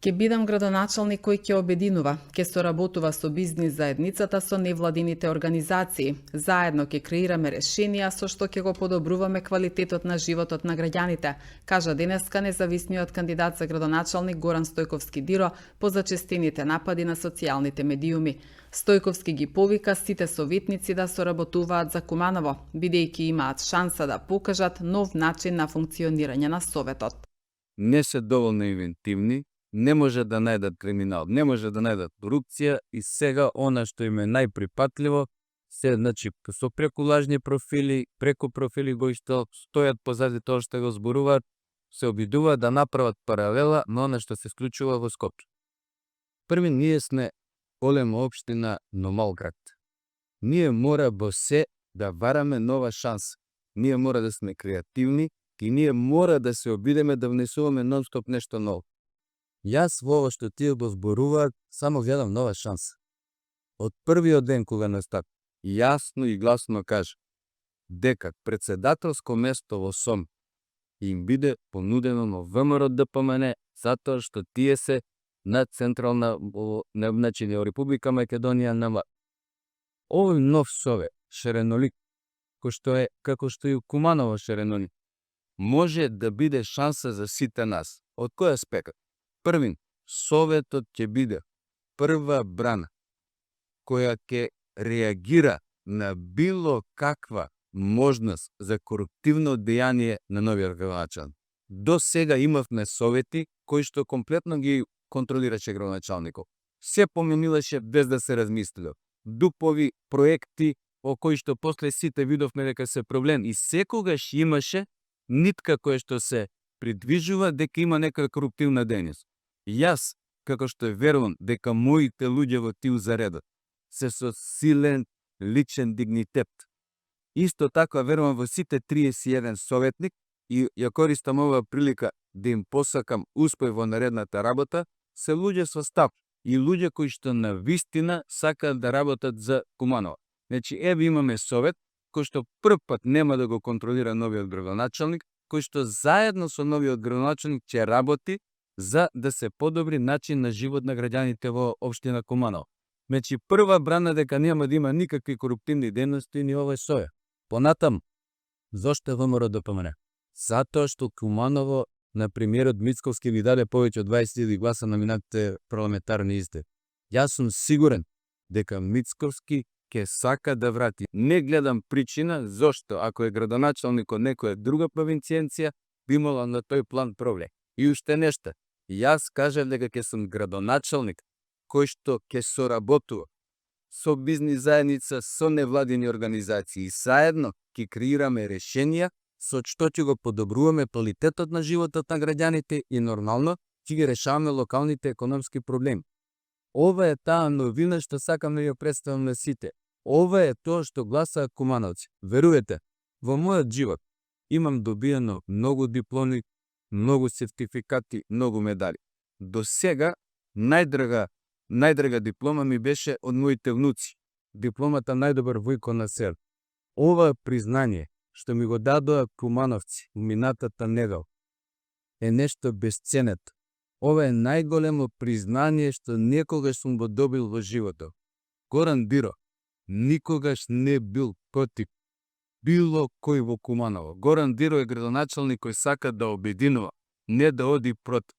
Ке бидам градоначалник кој ќе обединува, ке соработува со бизнис заедницата, со невладините организации. Заедно ке креираме решенија со што ќе го подобруваме квалитетот на животот на граѓаните, кажа денеска независниот кандидат за градоначалник Горан Стојковски Диро по зачестените напади на социјалните медиуми. Стојковски ги повика сите советници да соработуваат за Куманово, бидејќи имаат шанса да покажат нов начин на функционирање на Советот. Не се доволно инвентивни, не може да најдат криминал, не може да најдат корупција и сега она што им е најприпатливо се со преку лажни профили, преку профили кои што стојат позади тоа што го зборуваат, се обидуваат да направат паралела на она што се случува во Скопје. Први, ние сме голема општина, но мал град. Ние мора во се да вараме нова шанса. Ние мора да сме креативни и ние мора да се обидеме да внесуваме нон-стоп нешто ново. Јас во ова што тие го зборуваат, само гледам нова шанса. Од првиот ден кога настап, јасно и гласно кажа дека председателско место во СОМ им биде понудено на ВМРО ДПМН затоа што тие се на централна во Република Македонија на овој нов совет, шеренолик, кој што е како што и Куманово шеренолик, може да биде шанса за сите нас. Од кој аспект? Првин, Советот ќе биде прва брана која ќе реагира на било каква можност за коруптивно дејание на новиот градоначалник. До сега имавме совети кои што комплетно ги контролираше градоначалникот. Се поменилаше без да се размислило. Дупови проекти о кои што после сите видовме дека се проблем и секогаш имаше нитка која што се придвижува дека има некоја коруптивна дејност. Јас, како што верувам дека моите луѓе во тие заредот се со силен личен дигнитет. Исто така верувам во сите 31 советник и ја користам оваа прилика да им посакам успех во наредната работа, се луѓе со став и луѓе кои што навистина сакаат да работат за Куманово. Значи, еве имаме совет кој што прв пат нема да го контролира новиот градоначалник, кој што заедно со новиот градоначалник ќе работи за да се подобри начин на живот на граѓаните во општина Куманово. Значи, прва брана дека нема да има никакви коруптивни дејности ни овој совет. Понатаму, зошто ВМРО ДПМН? Затоа што Куманово на премиерот Мицковски ви даде повеќе од 20.000 гласа на минатите парламентарни избори. Јас сум сигурен дека Мицковски ќе сака да врати. Не гледам причина зошто, ако е градоначалник од некоја друга провинцијенција, би имала на тој план проблем. И уште нешто, јас кажав дека ќе сум градоначалник кој што ќе соработува со бизнис заедница, со невладини организации и заедно ќе креираме решенија со што ќе го подобруваме квалитетот на животот на граѓаните и нормално ќе ги решаваме локалните економски проблеми. Ова е таа новина што сакам да ја представам на сите. Ова е тоа што гласаат кумановци. Верувате, во мојот живот имам добиено многу дипломи, многу сертификати, многу медали. До сега најдрага диплома ми беше од моите внуци. Дипломата најдобар војко на сел. Ова признание што ми го дадоа кумановци минатата недел е нешто безценето. Ова е најголемо признание што некогаш сум го добил во животот. Горан Диро никогаш не бил против било кој во Куманово. Горан Диро е градоначалник кој сака да обединува, не да оди против.